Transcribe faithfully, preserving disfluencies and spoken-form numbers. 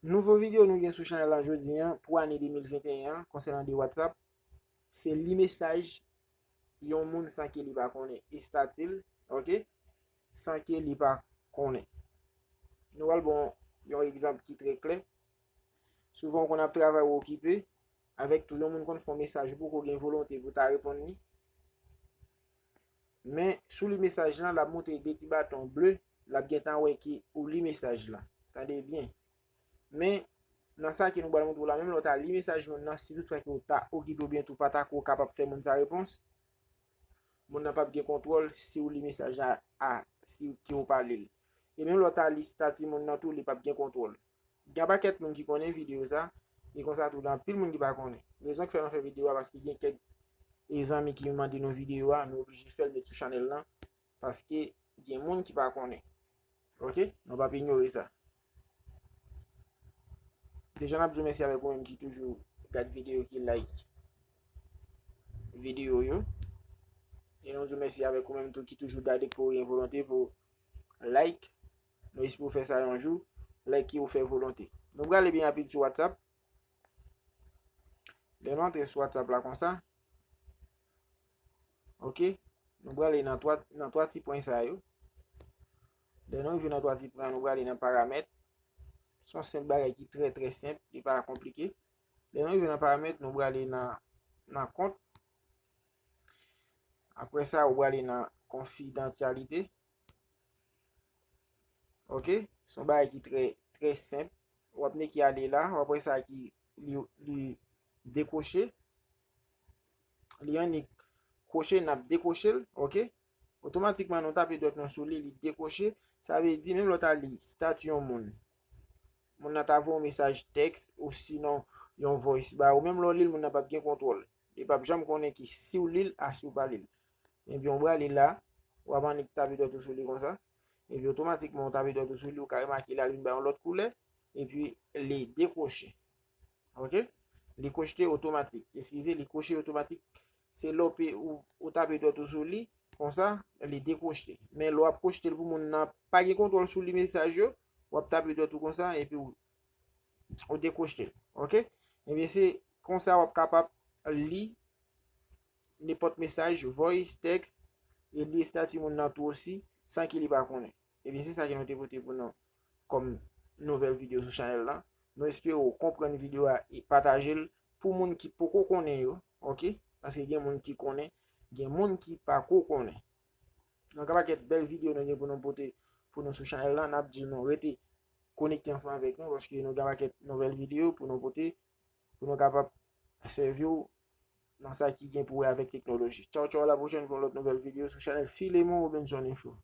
Nouvo videyo nou gen sou chanèl la jodi a pou ane de mil venteyen an konsènan de WhatsApp, se li mesaj yon moun san ke li pa konnen estati l, oke? San ke li pa konnen. Nou pral bon yon egzanp ki trè klè. Souvan ou konn ap travay ou okipe, avèk tou yon moun konn fè yon mesaj ou poko gen volonte pou ta reponn li. Men sou li mesaj lan, l ap montre de ti baton ble, l ap gentan wè ke ou li mesaj la. Tande byen. Men nan sa ke nou pral montre w la, menm lè w ta li mesaj moun nan, si toutfwa ke w ta okipe oubyen tou pa ta ko kapab fè moun sa repons, moun nan p ap gen kontwòl si w li mesaj la a si ke w pa li l. E menm lè w ta li estati moun nan tou, li p ap gen kontwòl. Gen pakèt moun ki konnen videyo sa, e konsa tou gen anpil moun ki pa konnen. Rezon ki fè mwen fè videyo a, paske gen kèk e zanmi ki mande nou videyo a, nou oblije fè l met sou chanèl lan, paske gen moun ki pa konnen. Oke? Nou p ap inyore sa. Deja n ap di w mèsi avèk ou menm ki toujou gad videyo, ki like videyo yo. E nou di w mèsi avèk ou menm tou ki toujou gade, ki poko gen volonte pou like. Nou espere w fè sa yon jou. Like ki ou fè volonte. Nou prale byen rapid sou WhatsApp. Lè nou antre sou WhatsApp la konsa, oke, nou prale nan twa, nan twa ti pwen sa yo. Lè nou rive nan twa ti pwen, nou prale nan paramèt. Se yon senp bagay ki trè, trè senp, li pa konplike. Lè nou rive nan paramèt, nou prale nan, nan kont. Apre sa, ou prale nan konfidansyalite. Oke? Se yon bagay ki trè, trè senp. W ap nèk ale la, w ap wè sa ki li, li dekwoche. Li annik kwoche, n ap dekwoche l, oke? Otomatikman, nou tape dwèt nou sou li, li dekwoche. Sa vle di, menm lè w ta li estati yon moun, moun nan ta voye yon mesaj tèks, ou sinon yon voice ba ou, menm lè w li l, moun nan p ap gen kontwòl. Li p ap janm konnen ki si w li l a si w pa li l. Ebyen, ou prale la, w ap annik tape dwèt ou sou li konsa. Epi otomatikman, ou tape dwèt ou sou li, ou ka remake l al vin bay yon lòt koulè, epi li dekwoche. Oke? Li kwoche otomatik. Eskize, li kwoche otomatik. Se lè w pe, ou, ou tape dwèt ou sou li, konsa, li dekwoche. Men lè w ap kwoche l pou moun nan pa gen kontwòl sou li mesaj yo, w ap tape dwèt ou konsa, epi ou, ou dekwoche l. Oke? Ebyen, se konsa w ap kapab li nenpòt mesaj, voice, tèks, e li estati moun nan tou osi, san ke li pa konnen. Ebyen, se sa ke nou te pote pou nou kòm nouvèl videyo sou chanèl la. Nou espere w konprann videyo a e pataje l pou moun ki poko konnen yo, oke? Paske gen moun ki konnen, gen moun ki pako konnen. Nou gen pakèt bèl videyo nou gen pou nou pote pou nou sou chanèl la. N ap di nou rete konekte ansanm avèk nou, paske nou gen pakèt nouvèl videyo pou nou pote, pou nou kapab sèvi w nan sa ki gen pou wè avèk teknoloji. Tchaw, tchaw, a la pwochèn pou yon lòt nouvèl videyo sou chanèl Filemon Robinson Info.